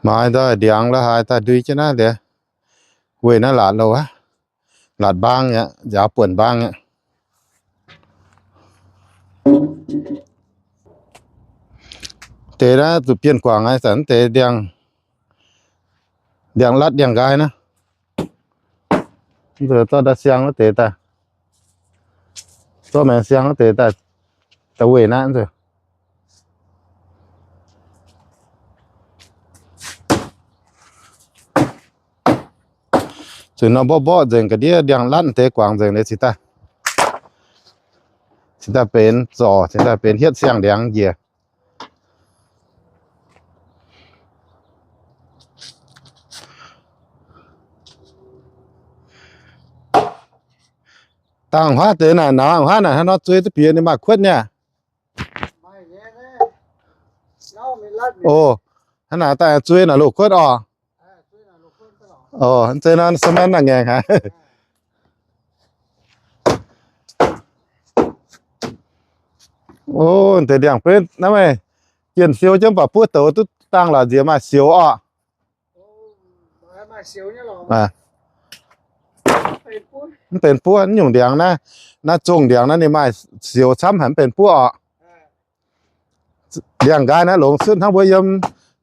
Maaih daaih ndiangx la'haaix daaih ndui jienv naaiv liuz, weih naaiv laatc loh aqv. Laatc mbaang aqv, nziaaux buonc mbaang aqv. Deix naaiv zuqc bienh guangc aqv, zanc deix ndiangx, ndiangx latv ndiangx nqaai naaiv. Zorqv daaih siang wuov deix daaih, zorqv maengx siang wuov deix daaih, daaih weih naaiv nzunc. Zuqc nor mborqv mborqv nzengc, ga'ndiev ndiangx latv deix guangc nzengc liuz cingx daaih, cingx daaih benx zorc, cingx daaih benx hietv siang-ndiangx njiec. Dangh huaav deix naaic, nangv huaav naaic hnangv nor zuei duqv bieqc ninh maaih kuotv niaa. O, hnangv naaic daaih zuei naaic loz-kuotv orqc. O, zeiz nor สแมน naaic ngaengc haic. O, deix ndiangx-benv naaiv meih jienh siou jienv baac buov douz duqv dangh lorqc, nziex maaih sioux orqc. Mv benx buov, mv nyungc ndiangx naaiv, naaiv zongh ndiangx naaiv ninh maaih sioux camv haic, mv benx buov orqc. Ndiangx nqaai naaiv longx cuotv hnangv mbuo yiem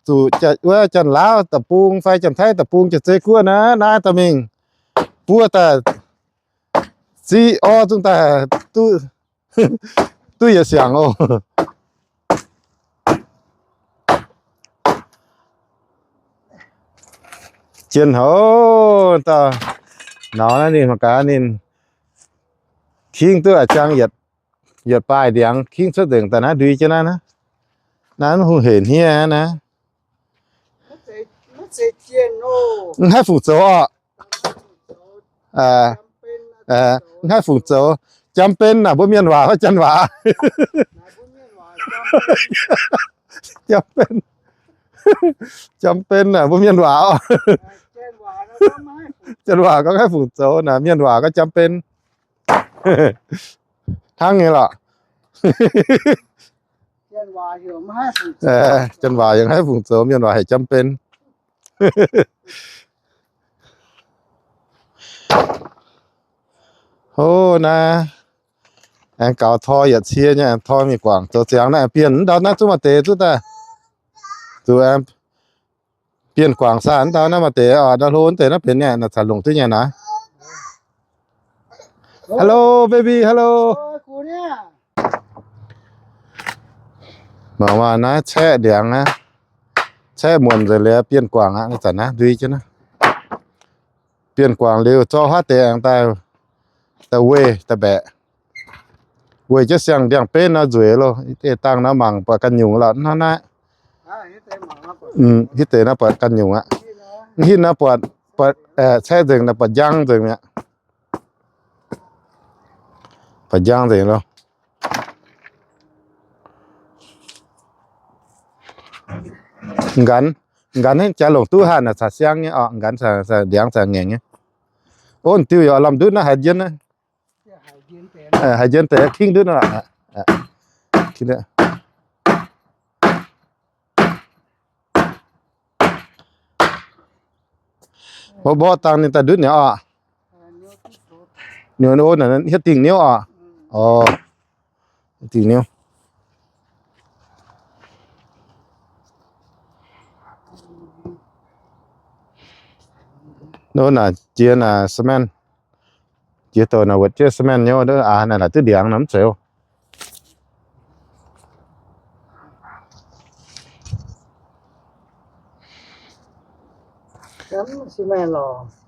zuqc wuov Janx-Laauv deic-bung fai Janx-Taiv deic-bung Janx-Zei Guoqv naaiv, naaiv daaih mingh buov daaih ziqv orv zungv daaih duqv, duqv yietc siangx oc. Jien houc dauh naux naaiv ninh mangc gaax ninh kingv duqv a'jang yietc, yietc baaih ndiangx kingv cuotv nzengc daaih naaiv ndui jienv naaiv, naaiv mv hungh henc hniev naaiv. Mv haih fungc zoux orqc. Mv haih fungc zoux. Jam ben naaic mbuo mienh waac fai Janx waac? Jam ben. Jam ben naaic mbuo mienh waac orqc. Janx waac gorngv mv haih fungc zoux naaic, mienh waac gorngv jam ben. Hnangv nyei lorqc. Janx waac yaac mv haih fungc zoux, mienh waac heuc jam ben. Hov naaiv aengx gaux tor yietc cie nyei, aengx tor mingh guangc zoux ziangx naaiv, bienh ndau naaiv zungv maaih deix duqv daaih. Zuqc bienh guangc saah ndau naaiv maaih deix oc, ndau hlo deix naaiv benx nyei, naaiv caux longc duqv nyei naaiv. Hello baby, hello. Mangc maah, naaiv caeqv ndiangx aqv. Caeqv muonc nzengc liuz bienh guangc aqv, naaiv zanc naaiv ndui jienv naaiv. Bienh guangc liuz zorqv huaav deix aengx daaih, daaih weih daaih mbaeqc. Weih jienv siang-ndiangx-benv nor nzueic loh. Dangh nor mangc buatc ganh nyungc lorqc hnangv naaiv. Hitv deix naaiv buatc ganh nyungc aqv. Hitv naaiv buatc, buatc caeqv nzengc, buatc njang nzengc mi'aqv. Buatc njang nzengc loh. Nqanx, nqanx jaax longc duqv haaix naaic caux siang nyei orqc, nqanx ndiangx caux ngaengc nyei. Ov, diuh yaac lamh ndutv naaiv, haiz njien naaiv. Haiz njien deix kingv ndutv naaiv. Mborqv mborqv dangh ninh daaih ndutv nyei orqc. Ninh o naaic hietv dingh niouv orqc. Orqc, dingh niouv. Nor naaic jiex naaic สแมน jiex douc naaic wuotc jienv สแมน nyei, aa, naaic duqv ndiangx nor mv zeiz.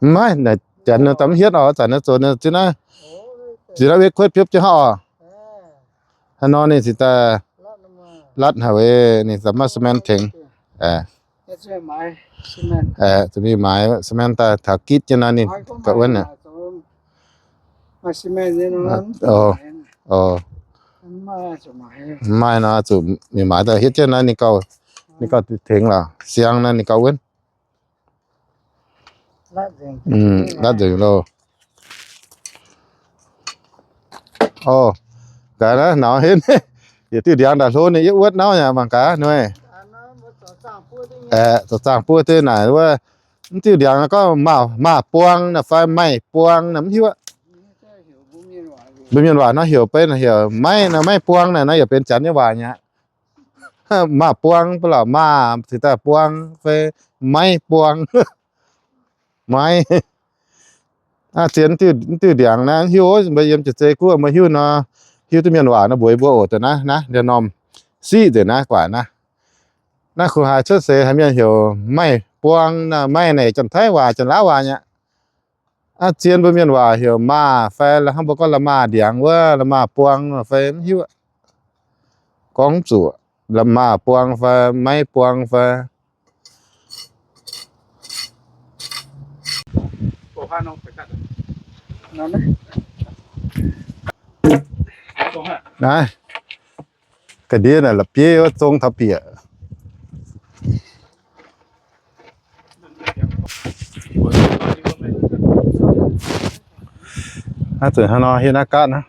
Mv maaih, naaic janx nor daaih mv hietv oc, zanc nor zoux nor ziex naaiv, ziex naaiv wetv kuotv biopv jienv hnangv oc. Haaix nor ninh ziouc daaih latv haic, ninh ziouc maaih สแมน tengx. Zuqc mingh maaiz สแมน daaih taux gitv jienv naaiv ninh gauh wuonv aqv. Mv maaih nor zuqc mingh maaiz daaih hietv jienv naaiv ninh gauh Ninh gauh tengx lorqc, siang naaiv ninh gauh wuonv. Latv nzengc loh. O, gaax naaiv naux henv. Yietc diuh ndiangx ndaaih hlo ninh yiem wuotv nauv yaac mangc gaax nui. Aeqv, zoux zaangh buo deix naaic wuov, mv diuh ndiangx gorngv maaz buang naaic fai maiv buang naaic mv hiuv aqv. Mbuo mienh waac hnangv heuc beiv naaic heuc maiv naaic, maiv buang naaic, naaiv yaac benx Janx nyei waac nyei aqv. Maaz buang ba'laqc maaz cingx daaih buang fai maiv buang. Maiv. Aa, zien diuh ndiangx naaiv hiuv, mbuo yiem jiex zei guoqv mbuo hiuv nor, hiuv duqv mienh waac nor mbuox mbuo oc. Deix naaiv, naaiv ndie-norm siqv nzengc naaiv guaax naaiv. Naaiv kungx haiz cuotv seix haiz mienh heuc maiv buang naaic, maiv naaic Janx-Taiv waac, Janx-Laauv waac nyei aqv. Aa, zien mbuo mienh waac heuc maaz fai la'hnangv mbuo gorngv la'maah ndiangx wuov, la'maah buang fai mv hiuv. Gorngv zuqc la'maah buang fai maiv buang fai. Naaiv, ga'ndiev naaic la'bieiv wuov zong taux bieqc. Naaiv zuqc hnangv nor hiuv naaiv gaatv naaiv.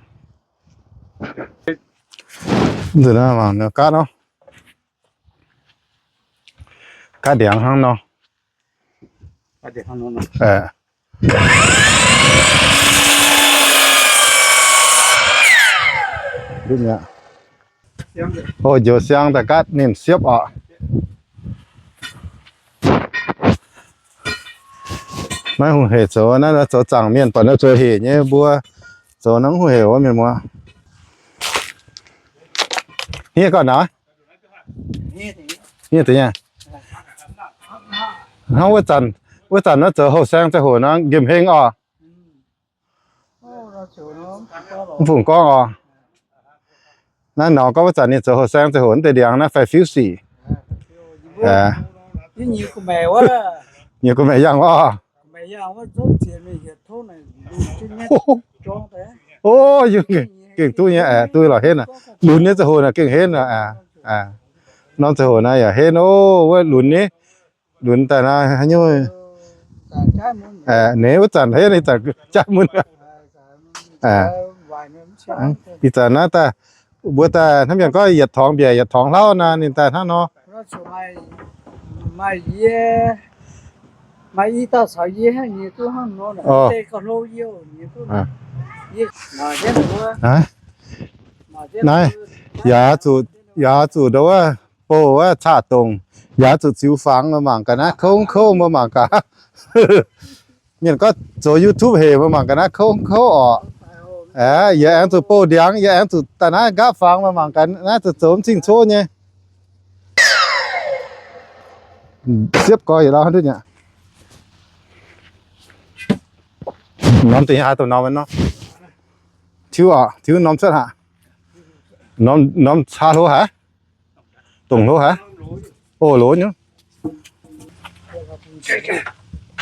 Nzunc naaiv mangc gaatv nor. Gaatv ndiangx hnangv nor. O, njoux siang daaih gaatv ninh siepv oc. Maiv hungh hec zoux naaiv, zoux zaangc mienh buatc naaiv zoux hec nyei, mbuo zoux naaiv hungh hec wuov mienh muoz. Hniev gauh naaiv. Hniev deix nyei. Hnangv wuov zanc, wuov zanc naaiv zoux houh saeng ziangh hoc nor nqemh heng oc. Mv fungc gorngv oc. Naaiv nor gorngv wuov zanc ninh zoux houh saeng ziangh hoc naaiv deix ndiangx naaiv faix-fiuv sic. Nyiec gu'maeqc yangh oc. O, gengh duqv nyei, duqv lorqc henv aqv. Lunx nyei ziangh hoc naaic gengh henv aqv. Norm ziangh hoc naaiv yaac henv oc, wuov lunx nyei. Lunx daaih naaiv haaix nyungc? Ninh wuov zanc henv, ih zanc jaaix mun. Ih zanc naaiv daaih, mbuo daaih hnangv mienh gorngv yietc torngx mbiec yietc torngx hlauv naaiv, ninh daaih hnangv nor. Naaiv, yaac zuqc, yaac zuqc ndau wuov, bouh wuov caqv dongc, yaac zuqc ziux fangx, mbuo mangc gaax naaiv kouv kouv, mbuo mangc gaax. Mienh gorngv zoux YouTube hec, mbuo mangc gaax naaiv kouv kouv oc. Aeqv, yie aengx zuqc bouh ndiangx, yie aengx zuqc daaih naaiv nqaapv fangx, mbuo mangc gaax naaiv zuqc zoux mv cing-cov nyei. Siepv gorx yietc lauh hnangv duqv nyei. Norm deix haaix dongh norm nor? Tiuv oc, tiuv norm cuotv haic. Norm, norm caa hlo haic. Dongc hlo haic. O, loz nyei.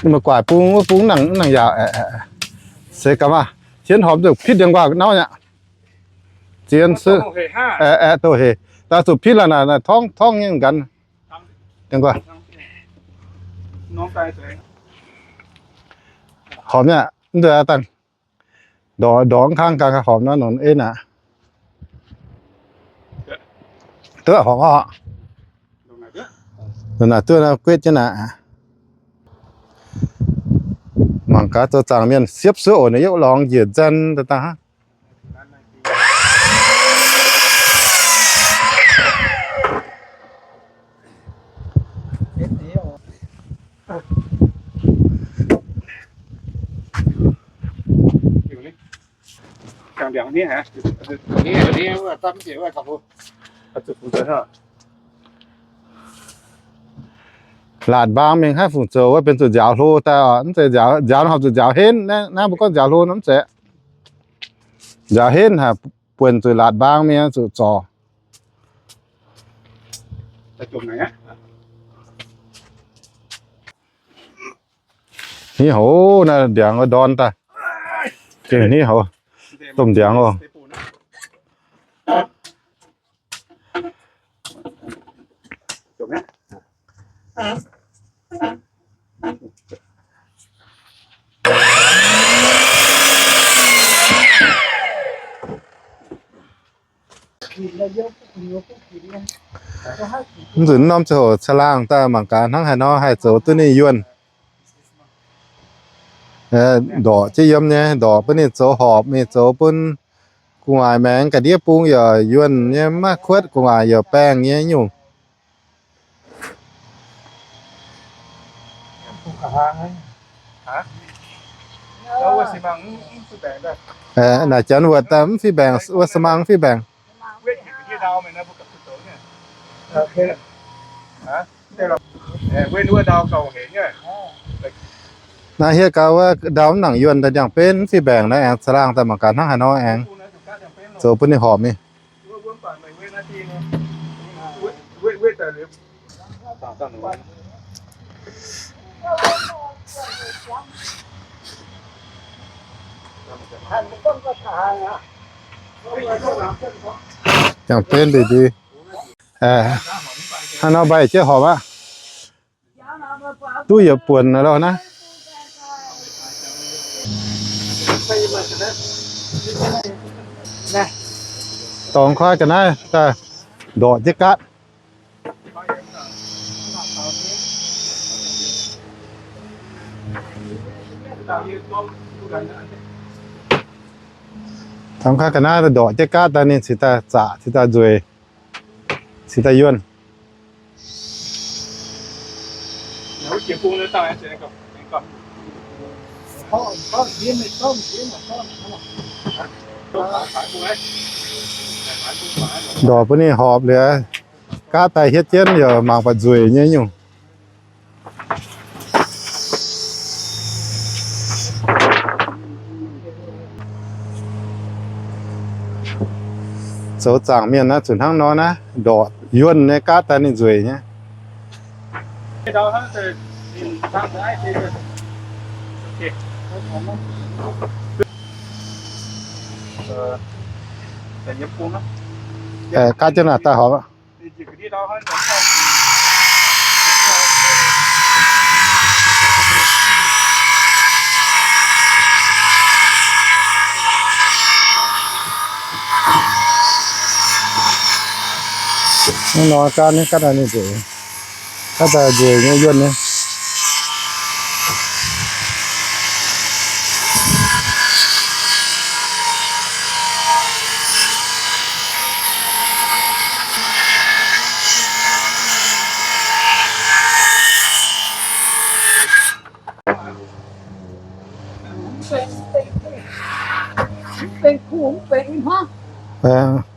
Meih guaaic bung wuov bung nangc, nangc yaauc. Se gaax maah, hienv horpc zuqc pitv ndiangx-nquaah nauv nyei. Zien se, aeqv, doh hec. Daaih zuqc pitv la'naaic, naaic torngv, torngv nyei ganh. Ndiangx-nquaah. Horpc nyei, mv deix dangh. Ndorqc, ndorqc kangv ganh horpc nor, nongc en aqv. Duqv horpc oc. Naaic duqv nor guetv jienv aqv. Mangc gaax zoux zaangc mienh siepv suov oc, ninh yopv lorngx njiec nzan daaih dangh hnangv. Laatc mbaang mingh haaix fungc zoux wuov benx zuqc nziaaux hlo daaih oc. Mv zeiz nziaaux, nziaaux horpc zuqc nziaaux henv. Naaiv mbuo gorngv nziaaux hlo nor mv zeiz. Nziaaux henv haic, buonc zuqc laatc mbaang mingh zuqc zorc. Hniev hoz naaiv ndiangx ndorn daaih. Gengh hniev hoz. Domh ndiangx oc. Mv nzunc norm ziangh hoc caangh laangh daaih mangc gaax hnangv haaix nor haih zoux duqv ninh yuonh. Ndorqc jienv yiem nyei, ndorqc bun ninh zoux horpc, mingh zoux bun gu'nguaaic maengx ga'ndiev bung yaac yuonh nyei, maiv kuotv gu'nguaaic yaac baengh nyei nyungc. Naaic janx wuov daaih mv fih mbaengc, wuov สมัคร mv fih mbaengc. Naaiv hietv gau wuov ndau mv nangc yuonh daaih ndiangx-benv mv fih mbaengc naaiv, aengx caangh laangh daaih mangc gaax hnangv haaix nor aengx zoux bun ninh horpc mingh. Ndiangx-benv ndui-ndui. Hnangv nor mbaih jienv horpc aqv. Duqv yietc buonc loh naaiv. Dorngx kuaaiv ga'naaiv daaih ndorqc jienv gaatv. Dorngx kuaaiv ga'naaiv ndorqc jienv gaatv daaih ninh cingx daaih zaqc, cingx daaih nzueic, cingx daaih yuonh. Ndorqc bun ninh horpc liuz, gaatv daaih hietv jienv yaac mangc buatc nzueic nyei nyungc. Zoux zaangc mienh naaiv zuqc hnangv nor naaiv, ndorqc yuonh nyei gaatv daaih ninh nzueic nyei. Gaatv jienv naaic daaih horpc. Hnangv nor gaatv nyei, gaatv daaih ninh nzueic, gaatv daaih nzueic nyei yuonh nyei.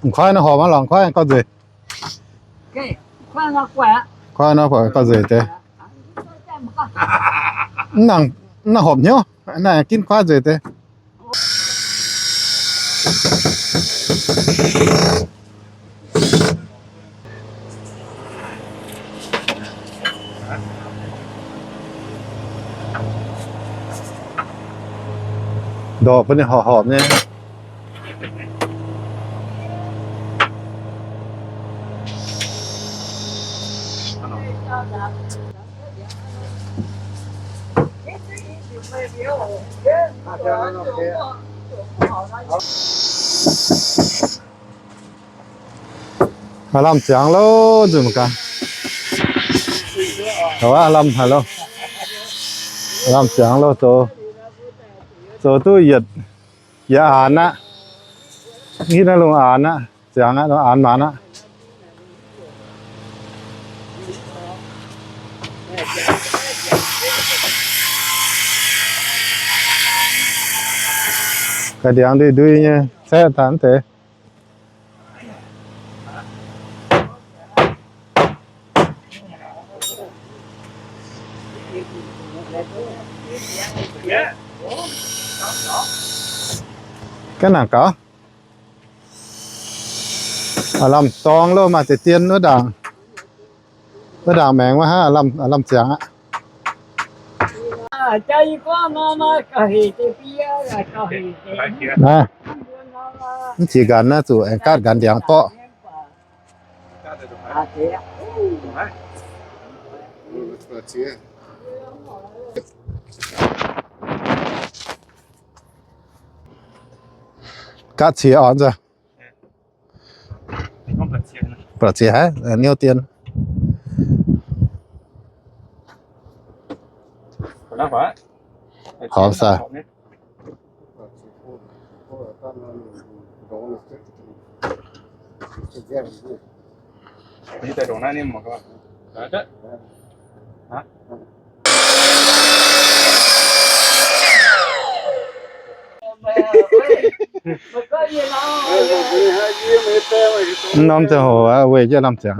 M'kuaaiv nor horpc maiv lorngc, m'kuaaiv gauh nzueic. M'kuaaiv nor horpc gauh nzueic deix. Mv nangc horpc hnyouv, naaiv ginv m'kuaaiv nzueic deix. Ndorqc bun ninh horpc horpc nyei. Aav lamh ziangx loh, nzunc gaax. Aav lamh haic loh. Aav lamh ziangx loh, zoux, zoux duqv yietc, yietc aanx aqv. Hitv naaiv lungh aanx aqv, ziangx aqv, lungh aanx maanz aqv. Ga'ndiangx ndui-ndui nyei, caeqv daaih mv deix. Ga'naaiv gaux. Aav lamh dorng loh, maaih deix dien wuov ndaangc. Wuov ndaangc maengx wuov hnangv, aav lamh ziangx aqv. Naaiv, mv qiex nqanx naaiv zuqc aengx gaatv nqanx ndiangx borqv. Ga'qiex oc nzunc. Ba'qiex haic, niouv dien. Horpc saah? Mv norm ziangh hoc aqv, weic jienv lamh ziangx.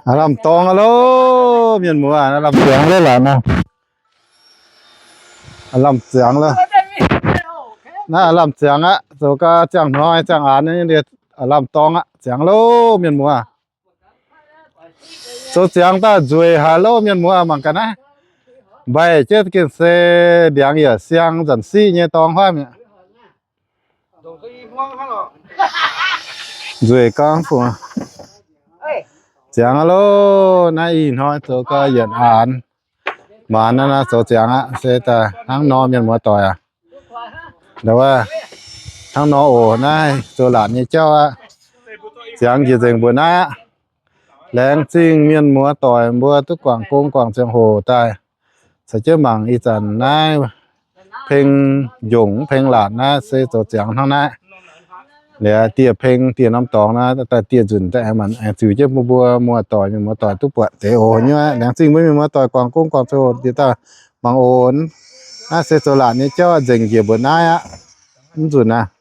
Aav lamh dorngx aqv loh, mienh muoz, aav lamh ziangx loh laanh aav. Aav lamh ziangx loh. Naaiv aav lamh ziangx aqv, zoux gau ziangh hnoi ziangh aanx, aav lamh dorngx aqv, ziangx loh mienh muoz. Zoux ziangx daaih nzueic haic loh mienh muoz, mangc gaax naaiv. Mbaih jienv gengh se ndiangx yaac siang nzanc siqv nyei dorngx huaav mi'aqv. Nzueic gangv fungc. Ziangx aqv loh, naaiv ih hnoi zoux gau yietc aanx. Maanz naaiv naaiv zoux ziangx aqv, se daaih hnangv nor mienh muoz doic aac. Ndau wuov, hnangv nor oc, naaiv zoux laatc nyei jauv aqv. Ziangx njiec nzengc mbuo naaiv aqv. Laengz zingh mienh muoz doic mbuo duqv guangc gong guangc ziangh hoc daaih, caux jienv mangc ih zanc naaiv peng njongc peng laatc naaiv se zoux ziangx hnangv naaiv. Liuz dieh peng dieh norm dorngx naaiv daaih dieh nzunc daaih aengx maanc aengx ziux jienv mbuo mbuo muoz doic, mienh muoz doic duqv buatc deix oc nyei. Laengz zingh mbuo mienh muoz doic guangc gong guangc ziangh hoc diex daaih mangc oc. Naaiv se zoux laatc nyei jauv nzengc njiec mbuo naaiv aqv. Mv nzunc aqv.